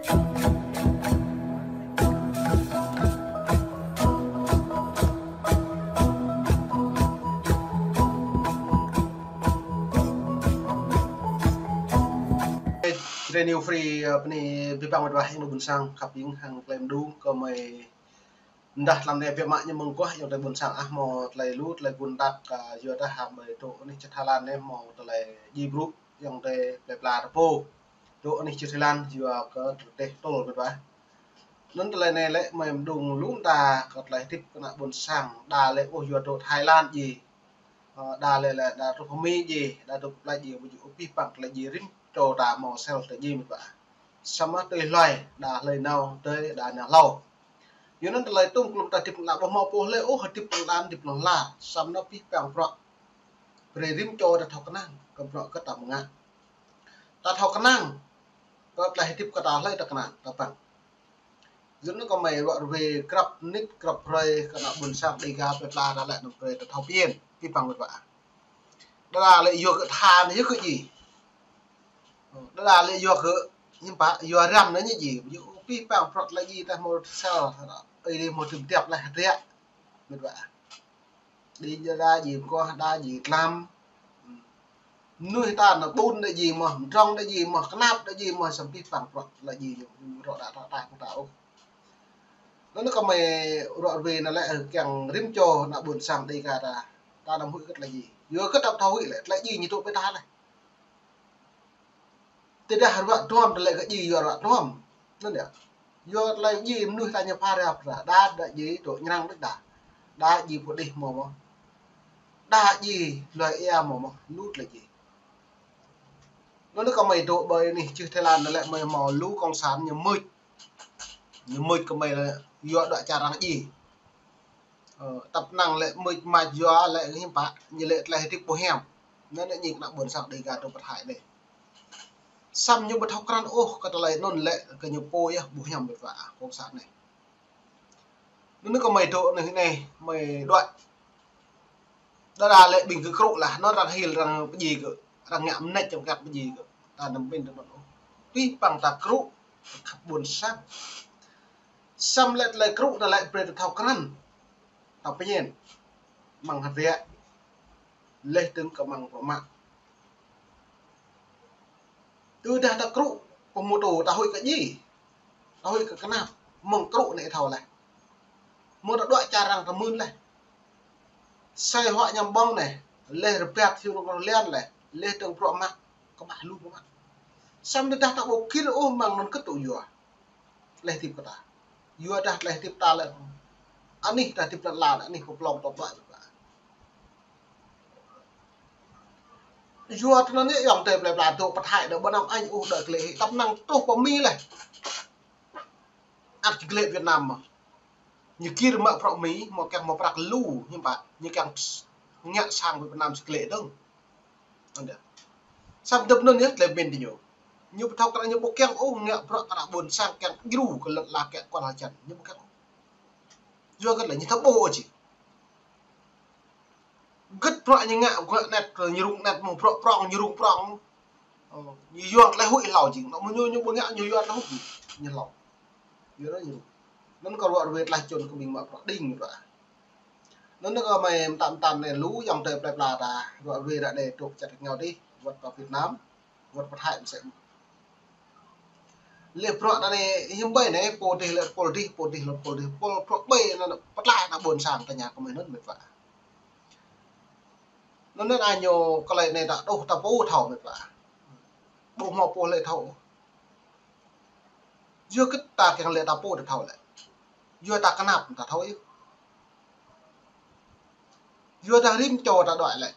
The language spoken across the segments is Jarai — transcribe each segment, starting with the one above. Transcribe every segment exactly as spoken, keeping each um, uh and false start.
Radio Free, ơ, bơni abih bang met wa ayŏng adơi ƀuôn sang khăp hing hăng tơlơi mơdung kơ mơi. Dah tlam anai biă mă ñu mơguah ayŏng adơi ƀuôn sang ah hmâo tơlơi lu tơlơi gun dak, ơ, yua dah hăng mơi dŏ anih čar Thái Lan anai hmâo tơlơi djai brŭ ayŏng adơi plơi pla ta pô. Dŏ anih čar Thái Lan yua kơ tơlơi tơl met wa. Anŭn tơlơi anai lĕ mơi mơdung lu mơta kơ tơlơi hơdip kơ ană ƀuôn sang, đa lĕ ôh yua dŏ Thái Lan djai. Ơ, đa lĕ lĕ đa truh pơ Mi djai, đa dŏ plơi djai, ƀu djơ̆ abih bang tơlơi djai rĭm čô ta hmâo sel tơlơi djai met wa. Samơ̆ tui hloi, đa hlơi nao tơi, đa nao hlâo. Yua anŭn tơlơi tum klum ta hơdip ană ƀuh hmâo pô hlơi ôh hơdip lŏn lan, hơdip lŏn la, samơ̆ abih bang bruă. Brơi rĭm čô ta thâo kơnang, kơ bruă kơ ta mơ̆ng ngă. Ta thâo kơnang, kơ tơlơi hơdip kơ ta hlơi ta kơnang, ta păng. Yua anŭn kơ mơi ruă ruê grăp mơnit grăp hrơi kơ ană ƀuôn sang Dêga plơi pla ta lĕ anŭn brơi ta thâo phiăn, abih bang met wa. Đa đa lĕ yua kơ tha anai yua kơ djai. Đa đa lĕ yua kơ hiư̆m pă, yua răm anai ñu djai. Yua abih bang bruă tơlơi djai ta hmâo sel, ơi adai hmâo tơm tiap laih hơdră. Met wa. Đĭ đa đa djai mơguah, đa djai tlam. Mơnuih ta anŭn ƀun đa djai mơ̆n, mơdrŏng đa djai mơ̆n, kơnap đa djai mơ̆n, samơ̆ abih bang bruă tơlơi djai ñu, ñu rŏ đa ta ta kơ ta ôh. Anŭn kơ mơi ruă ruê anai lĕ, ơ, kiăng rĭm čô ană ƀuôn sang Dêga ta, ta anăm huĭ kơ tơlơi djai. Yua kơ ta thâo huĭ lĕ, tơlơi djai ñu dŏ ƀơi ta lĕ. Tơdah ruă duăm tơlơi kơ djai yua ruă duăm. Anŭn yơh. Yua tơlơi djai mơnuih ta ñu pha ra pha ra, đa đa djai dŏ ñrăng đôč đa. Đa djai pô đih hmâo mơ̆n. Đa djai hloi ia hmâo mơ̆n, lu tơlơi djai. Anŭn kơ mơi dŏ ƀơi anih čar Thái Lan anai lĕ mơi hmâo lu cộng sản ñu mưč. Ñu mưč kơ mơi lĕ yua dŏ čar arăng djai. Ơ, tơpă năng lĕ mưč mač yua lĕ hiư̆m pă, ñu lĕ tơlơi hơdip ƀu hiam. Anŭn lĕ ñu kơ ană ƀuôn sang Dêga dŏ pơ Thái anai. Samơ̆ ñu ƀu thâo krăn ôh kơ tơlơi anŭn lĕ kơ ñu pô yơh ƀu hiam met wa cộng sản anai. Anŭn kơ mơi dŏ anai anai, mơi đuaĭ. Đa đa lĕ ƀing kơ krŭ lah, anŭn arăng hil arăng pơdjai kơ, arăng ngă mơneč čăm kăt pơdjai kơ. Ta anăm pơmĭn tui anŭn ôh. Abih bang ta krŭ, khăp ƀuôn sang. Samơ̆ lĕ tơlơi krŭ anŭn lĕ brơi ta thâo krăn. Ta pơmĭn. Amăng hơdră. Laih dơ̆ng kơ amăng bruă mă. Tơdah ta krŭ, pơmơtô ta huĭ kơ djai, ta huĭ kơ kơnap, mơ̆ng krŭ anai thâo laih. Mơ̆ ta dŏ čar arăng ta mưn laih. Sai huă ñăm ƀơ̆ng anai, laih rơbat hiu nŏng rơlian laih, laih dơ̆ng bruă mă, kơƀah lu bruă mă. Samơ̆ tơdah ta ƀu gir ôh amăng anŭn kơ tŭ yua. Tơlơi hơdip kơ ta. Yua dah tơlơi hơdip ta lĕ. Anih ta hơdip lăn lan, anih pơplông tŏp ƀă. Yua tơ anŭn yơh ayŏng adơi plơi pla dŏ pơ Thái đa ƀu năm añ ôh đa glĕ hĭ. Tơpă năng truh pơ Mi laih. Ăt či glĕ Việt Nam mơ̆n. Ñu gir mă bruă Mi, mơ̆ kiăng mơ̆ prăk lu, hiư̆m pă. Ñu kiăng ngă sang Việt Nam či glĕ dơ̆ng. Anŭn yơh. Samơ̆ djŏp anŭn yơh tơlơi pơmĭn tơ ñu. Ñu ƀu thâo krăn ñu ƀu kiăng ôh ngă bruă kơ ană ƀuôn sang kiăng djru kơ lŏn la kiăng kual hơjăn. Ñu ƀu kiăng ôh. Yua kơ tơlơi ñu thâo ƀu ôh či. Gĭt bruă ñu ngă, ngă anet, ñu rŭng anet mơ̆ bruă prŏng, ñu rŭng prŏng. Ơ, ñu yua tơlơi huĭ hlâo jing. Mơ̆ ñu, ñu ƀu ngă, ñu yua tơlơi huĭ. Ñu hlâo. Yua anŭn ñu. Anŭn kơ ruă ruê tơlơi čun kơ ƀing mă bruă đing ruă. Anŭn kơ mơi mơtam mơtam anai lu ayŏng adơi plơi pla ta, ruă ruê ră anai dŏ pơ čar rơngiao dih, wơ̆t pơ Việt Nam, wơ̆t pơ Thái mơsĕ. Laih bruă ta anai hiư̆m ƀơi anai, pô dih lĕ pôl dih, pô dih lĕ pôl dih, pôl bruă ƀơi anŭn pơtlaih ană ƀuôn sang ta ñu kơ mơi anŭn met wa. Anŭn anŭn añô tơlơi anai ta đôč ta pô thâo met wa. Ƀu hmâo pô lĕ thâo. Yua kơ ta kiăng lĕ ta pô ta thâo lĕ. Yua ta kơnap ta thâo yơh. Yua ta rĭm čô ta đuaĭ lĕ.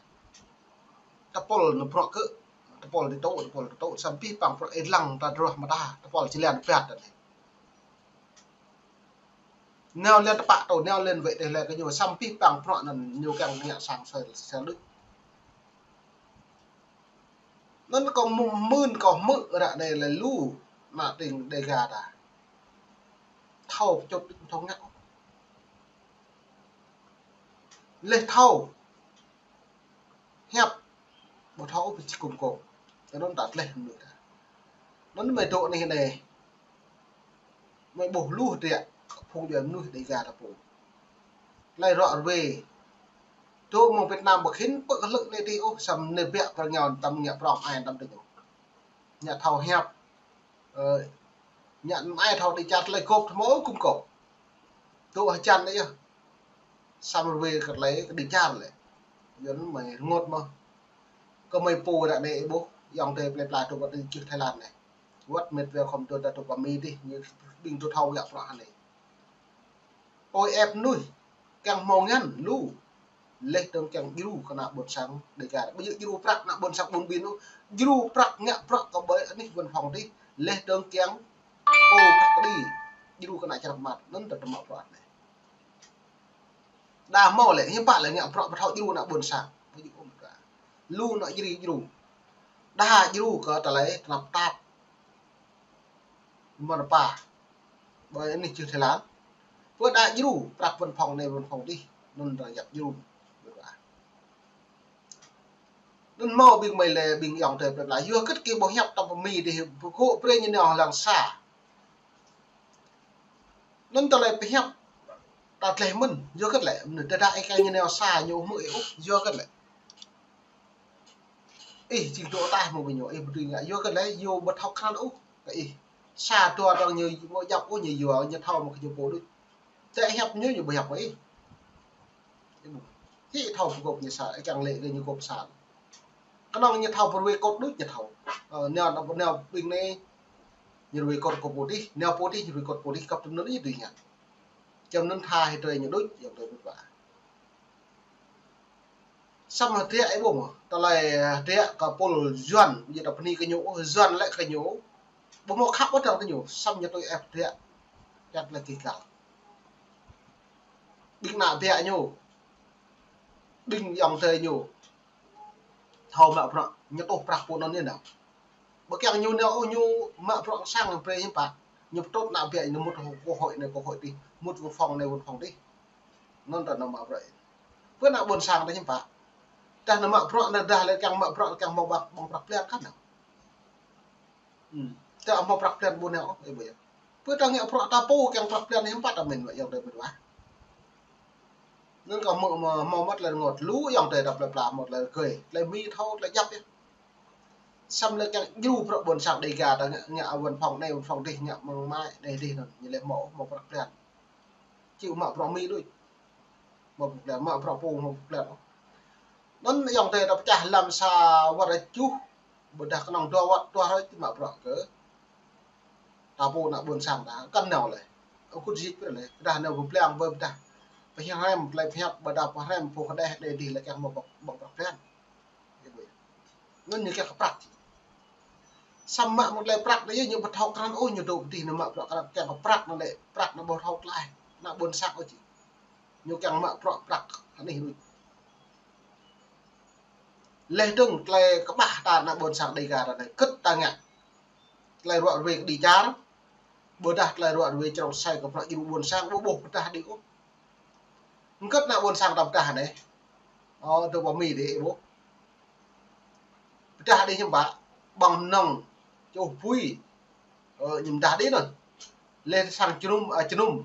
Ta pôl nao bruă kơ. Ta pôl dih tŭ, ta pôl dih tŭ. Samơ̆ abih bang bruă ih lăng ta drah mơta. Ta pôl či lăng pơhiăp ta lĕ. Nao lĕ tơpă tŭ, nao lĕ wĕ teh lĕ kơ ñu. Samơ̆ abih bang bruă anŭn ñu kiăng ngă sang sel, sel đôč. Anŭn kơ mưn, mưn kơ hmư̆ ră anai lĕ lu, ană tring Dêga ta. Thâo pơčut ƀĭt thâo ngă. Laih thâo. Hiăp. Ƀu thâo ôh pơčih kŭm kŏng. Tơ anŭn ta tlaih mơnuih ta. Anŭn mơi dŏ anih anai. Mơi ƀuh lu hơdră, phung djuai mơnuih Dêga ta pô. Tơlơi ruă rơwe. Tŭ mơ̆ng Việt Nam ƀu khĭn pơ̆k hơlơ̆k anai dih ôh, samơ̆ anai biă pơ rơngiao tăm ngă prong ai tăm dih ôh. Ngă thâo hiăp. Ơ, ngă ai thâo đĭ čar tơlơi gôp tơmâo kŭm gôp. Tŭ hơjăn anai yơh. Samơ̆ rơwe kơ tơlơi kơ đĭ čar lĕ. Yua anŭn mơi rơngot mơ̆. Kơ mơi pô ră anai ih ƀuh, ayŏng adơi plơi pla tŭ wơ̆t čih Thái Lan anai. Wơ̆t mĕt wa khŏm tŭ ta tŭ pơ Mi dih, ñu ƀing tŭ thâo ngă prong hơnai. Ơi ĕp mơnuih, kiăng hmâo ngăn, lu. Laih dơ̆ng kiăng djru kơ ană ƀôn sang Dêga. Ƀu djơ̆ djru prăk ană ƀôn sang ƀun ƀin ôh, djru prăk ngă prong kơ ƀơi anih văn phòng dih. Laih dơ̆ng kiăng pô prăk kơđi, djru kơ ană čar mơmŏt, anŭn ta tơmă prong anai. Đa hmâo lĕ, hiư̆m pă lĕ ngă prong ƀu thâo djru ană ƀôn sang. Ƀu djơ̆ ôh mơ̆ ka. Lu anŭn djru djru. Đa djru kơ tơlơi tơnap tap. Mơ̆n pă. Ƀơi anih čih Thái Lan. Pơ đa djru, prăk văn phòng anai văn phòng dih. Anŭn ta yap djru. Anŭn hmâo ƀing mơi lĕ ƀing ayŏng adơi plơi pla. Yua hơget kơ ƀu hiăp tăm pơ Mi dih, pơkŏ brơi ñu nao lăng sa. Anŭn tơlơi pơhiăp ta tlaih mơ̆n, yua hơget lĕ, mơnuih tơdah ih kiăng ñu nao sa ñu hmư̆ ih ôh, yua hơget lĕ. Ih jing tŭ ataih mơ̆ ƀing ñu, ih ƀu dưi ngă, yua hơget lĕ, yua ƀu thâo krăn ôh kơ ih. Sa dua dơ̆ng ñu ƀu djăp ôh ñu yua, ñu thâo mơ̆ kơ ñu pô đôč. Tơdah hiăp ñu, ñu ƀu hiăp kơ ih. Hĭ thâo pơgôp ñu sa, ih kiăng lĕ kơ ñu gôp sa. Kơnơ̆ng ñu thâo pơrơwe kôt đôč ñu thâo. Ơ, nao, nao, nao ƀing anai, ñu rơwe kôt kơ pô dih, nao pô dih, ñu rơwe kôt pô dih, kăp tơm anŭn ñu dưi ngă. Čăm anŭn tha hĭ tơlơi ñu đôč, ayŏng adơi mĕt wa. Samơ̆ hơdră ih ƀuh mơ̆, tơlơi hơdră kơ pôl Yuan, ƀu djơ̆ ta bơni kơ ñu, Yuan lĕ kơ ñu. Ƀu hmâo khăp ôh dơ̆ng kơ ñu, samơ̆ ñu tui ĕp hơdră. Čăt lĕ kih kal. Ƀing ană biă ñu. Ƀing ayŏng adơi ñu. Thâo mă prong, ñu tŭ prăk pô anŭn ñu nao. Ƀu kiăng ñu nao ôh, ñu mă prong sang brơi hiư̆m pă. Ñu pơtrut ană biă ñu mŭt kơ hội anai kơ hội dih, mŭt văn phòng anai văn phòng dih. Anŭn ta nao mă prong. Pơ ană ƀôn sang ta hiư̆m pă. Tơdah nao mă prong anai dah lĕ kiăng mă prong kiăng hmâo ƀơ̆ng, ƀơ̆ng prăk blan kăn nao. Hmm. Tơdah hmâo prăk blan ƀu nao ôh, ih ƀuh yơh. Pơ ta ngă prong ta pô kiăng prăk blan hiư̆m pă ta mĭn wa ayŏng adơi mĕt wa. Anŭn kơ hmâo, hmâo, hmâo mơ̆ tơlơi rơngot lu ayŏng adơi ta plơi pla hmâo tơlơi rơgơi, tơlơi Mi thâo, tơlơi djăp yơh. Samơ̆ lĕ kiăng djru prong ƀôn sang Dêga ta ngă, ngă văn phòng anai văn phòng dih, ngă mơ̆ng mai anai dih anŭn, ñu lĕ hmâo, hmâo prăk blan. Či mă prong Mi đôč. Hmâo prăk blan, mă prong pô hmâo prăk blan. Anŭn ayŏng adơi ta pơčah lăm sa wơ̆t rơjuh, ƀôdah kơnơ̆ng dua wơ̆t, dua rơ̆ či mă prong kơ ta pô ană ƀôn sang ta, kăn nao lĕ. Ơ kŭt jik brơi lĕ, tơdah nao pơblang ƀơi tơdah pơhiăp hrăm, tơlơi pơhiăp ƀôdah pơhrăm, pô kơđeh đe dih lĕ kiăng hmâo ƀơ̆ng, ƀơ̆ng prăk blan. Anŭn ñu kiăng kơ prăk. Samơ̆ mă mơ̆ng tơlơi prăk anai yơh ñu ƀu thâo krăn ôh, ñu dŏ pơ dih nao mă prong krăn kiăng kơ prăk anŭn lĕ, prăk anŭn ƀu thâo tlaih, ană ƀôn sang ôh či. Ñu kiăng mă prong prăk anih đôč. Laih dơ̆ng tơlơi kơƀah ta ană ƀôn sang Dêga ta anai, hơget ta ngă. Tơlơi ruă rơwe kơđi čar, ƀôdah tơlơi ruă rơwe črông sai kơ prăk djru ƀôn sang, ƀu ƀuh pơdah đĭ ôh. Hơget ană ƀôn sang ta pơdah anai. Ơ, tŭ pơ Mi dih ih ƀuh. Pơdah đĭ hiư̆m pă, ƀơ̆ng mơnơ̆ng, čuh apui. Ơ, ñu pơdah đĭ anŭn. Laih sang jơnum, ơ, jơnum.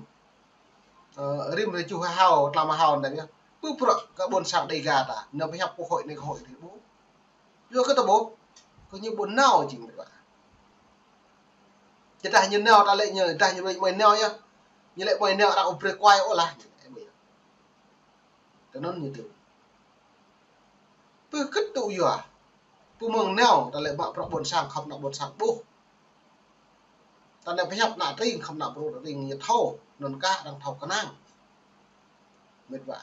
Ơ, rĭm rơjuh hao, tlam hao anŭn yơh. Pơ prăk kơ ƀôn sang Dêga ta, nao pơhiăp kơ hội anai kơ hội dih ƀuh. Yua kơ ta ƀuh, kơ ñu ƀu nao jing mĕt wa. Tơdah ñu nao ta lĕ ñu, tơdah ñu lĕ mơi nao yơh. Ñu lĕ mơi nao arăng ƀu brơi kuai ôh lah. Tui anŭn ñu tui. Pơ hơget tŭ yua. Pơ mơ̆ng nao ta lĕ mă prong ƀôn sang khŏm ană ƀôn sang ƀuh. Ta nao pơhiăp ană tring khŏm ană bruă tring ñu thâo, anŭn kah arăng thâo kơnang. Mĕt wa.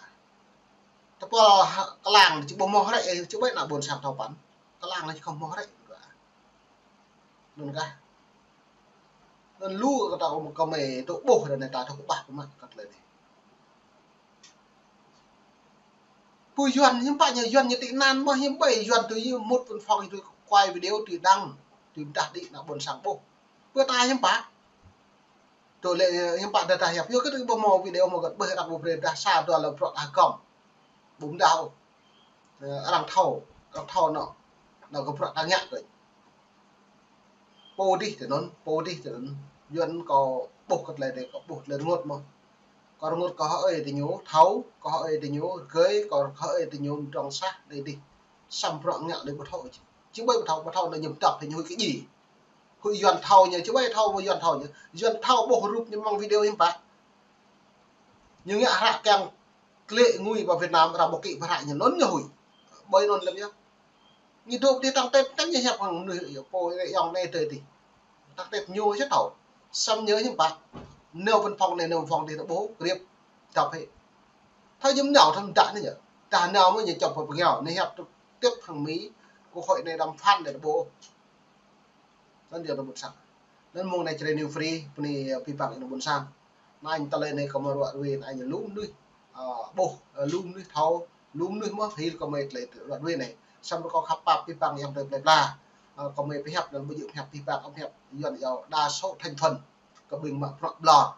Tơpul ha-, kơlang či ƀu hmâo hrĕ, či ƀai ană ƀôn sang thâo păn. Kơlang či khŏm hmâo hrĕ, mĕt wa. Anŭn kah. Anŭn lu kơ ta ƀu kơ mơi tŭ ƀuh ră anai ta tŭ kơƀah pơmă kơ tơlơi anai. Pơ Yuan hiư̆m pă ñu Yuan ñu tị nạn mơ̆ hiư̆m ƀai Yuan tui ñu mŭt văn phòng tui kuai video tui đăng tui pơdah đĭ ană ƀôn sang ƀuh. Pơ ta hiư̆m pă. Tui lĕ hiư̆m pă dah ta hiăp yua kơ tui ƀu hmâo video hmâo găt ƀơi arăng ƀu brơi dah sa dua lơ prong dah gŏm. Ƀu dah ôh. Ơ, arăng thâo, arăng thâo anŏ. Anŏ kơ prong ta ngă đôč. Pô dih tui anŭn, pô dih tui anŭn. Yuan kâo ƀuh kơ tơlơi anai, kâo ƀuh tơlơi rơngot mơ̆n. Kâo rơngot kơ hơi tơ ñu, thâo, kơ hơi tơ ñu, rơgơi, kơ hơi tơ ñu, mơdrŏng sah, anai dih. Samơ̆ bruă ngă lĕ ƀu thâo. Či ƀai ƀu thâo, ƀu thâo, anai ñu pơdŏp, ñu huĭ kơ djai. Huĭ Yuan thâo ñu, či ƀai thâo mơ̆ Yuan thâo ñu. Yuan thâo ƀuh rup ñu mơ̆ng video hiư̆m pă. Ñu ngă hră kiăng klĕ ngui pơ Việt Nam, arăng ƀu kĭ pơhră ñu, anŭn ñu huĭ. Ƀơi anŭn lĕ yơh. Ñu dŏ dih tăng tết tăng ñu hiăp hăng mơnuih pô ayŏng anai tơi dih. Tăng tết ñu či thâo. Samơ̆ ñu hiư̆m pă. Nao văn phòng anai, nao văn phòng dih ta ƀuh, kriêp, dŏp hĭ. Thâo jum nao thâo đă anai yơh. Tơdah nao mơ̆ ñu čŏp pơ pơngiao, anai hiăp trực tiếp hăng Mi, quốc hội anai đàm phán anai ta ƀuh. Anŭn yơh ană ƀôn sang. Anŭn mơ̆ng anai Jrai New Free, bơni, ơ, abih bang ană ƀôn sang. Anai tơlơi anai kâo mă ruă ruê anai ñu lu mơnuih, ơ, ƀuh, ơ, lu mơnuih thâo, lu mơnuih mơ̆ hil kâo mă tơlơi ruă ruê anai. Samơ̆ kâo khăp pap abih bang ayŏng adơi plơi pla. Ơ, kâo mă pơhiăp anŭn ƀu djơ̆ pơhiăp abih bang, kâo pơhiăp Yuan yâo đa số thành phần kơ ƀing mă bruă ƀlŏr.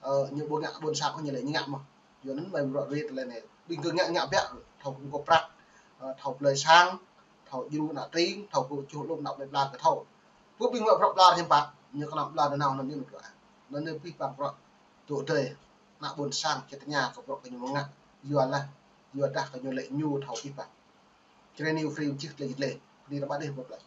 Ơ, ñu ƀu ngă ƀôn sang ôh ñu lĕ ñu ngă mơ̆n. Yua anŭn mă ruă ruê tơlơi anai. Ƀing kơ ngă ngă biă, thâo kơ prăk, ơ, thâo plơi sang, thâo djru ană tring, thâo kơ čuh lŏm ană plơi pla kơ thâo. Pơ ƀing mă bruă ƀlŏr hiư̆m pă, ñu kơnăm ƀlŏr nanao anŭn ñu mă bruă. Anŭn ñu abih bang bruă. Tŭ tơi, ană ƀôn sang či tơña kơ bruă kơ ñu mơ̆ ngă. Yua lah, yua dah kơ ñu lĕ ñu thâo abih bang. Jrai New Free čih tơlơi čih tơlơi. Bơni rơbat dih ƀơi plơi.